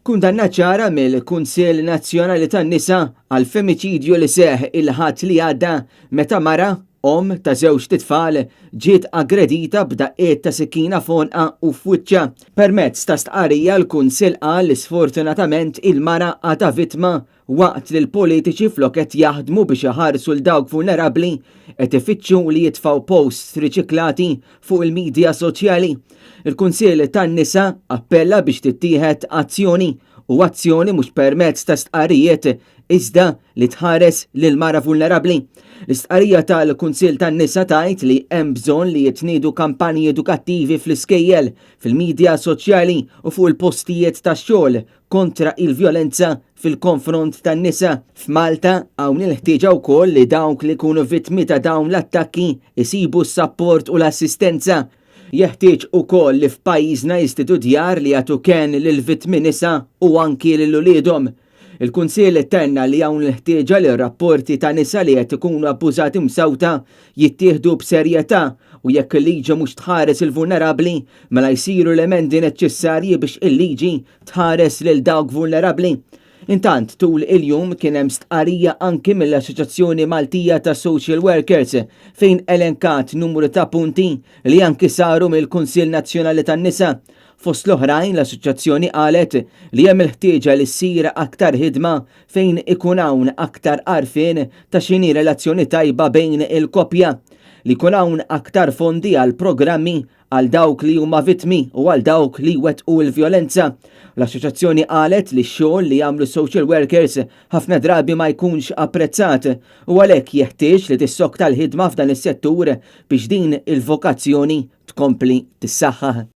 Kundanna ċara mill-Kunsill Nazzjonali tan-Nisa għall-femiċidju li seħħ il-Ħadd li għadda meta mara, omm ta' żewġt itfal, ġiet aggredita b'daqqiet ta' sikkina f'għonqha u f'wiċċha. Permezz ta' stqarrija l-Kunsill qal li sfortunatament il-mara għadha vittma Waqt li l-politiċi flok qed jaħdmu biex iħarsu 'l dawk vulnerabbli, qed ifittxu li jitfgħu posts riċiklati fuq il-midja soċjali. Il-Kunsill tan-Nisa appella biex tittieħed azzjoni u azzjoni mhux permezz ta' stqarrijiet iżda li tħares lill-mara vulnerabbli. L-istqarrija tal-Kunsill tan-Nisa tgħid li hemm bżonn li jitniedu kampanji edukattivi fl-iskejjel, fil-midja soċjali u fuq il-postijiet tax-xogħol kontra il-vjolenza fil-konfront tan-nisa. F'Malta hawn il-ħtieġa wkoll li dawk li jkunu vittmi ta' dawn l-attakki jsibu s-sapport u l-assistenza. Jeħtieġ ukoll li f'pajjiżna jiżdiedu djar li jagħtu kenn lill-vittmi nisa u anki lil uliedhom. Il-Kunsill tenna li hawn il-ħtieġa li r-rapporti ta' nisa li qed ikunu abbużati u msawta jittieħdu b'serjetà u jekk il-liġi mhux tħares il-vulnerabbli, mela jsiru l-emendi neċċessarji biex il-liġi tħares lil dawk vulnerabbli. Intant, tul il-jum kien hemm stqarrija anki mill-Assoċjazzjoni Maltija ta' Social Workers fejn elenkat numru ta' punti li anki saru mill-Kunsill Nazzjonali tan-Nisa. Fost l-oħrajn, l-Assoċjazzjoni qalet li hemm il-ħtieġa li ssir aktar ħidma fejn ikun hawn aktar għarfien ta' x'inhi relazzjoni tajba bejn il-koppja, li jkun hawn aktar fondi għal programmi għal dawk li huma vittmi u għal dawk li jwettqu l-vjolenza. L-assoċjazzjoni qalet li x-xogħol li jagħmlu s-social workers ħafna drabi ma jkunx apprezzat u għalhekk jeħtieġ li tissokta l-ħidma f'dan is-settur biex din il-vokazzjoni tkompli tissaħħaħ.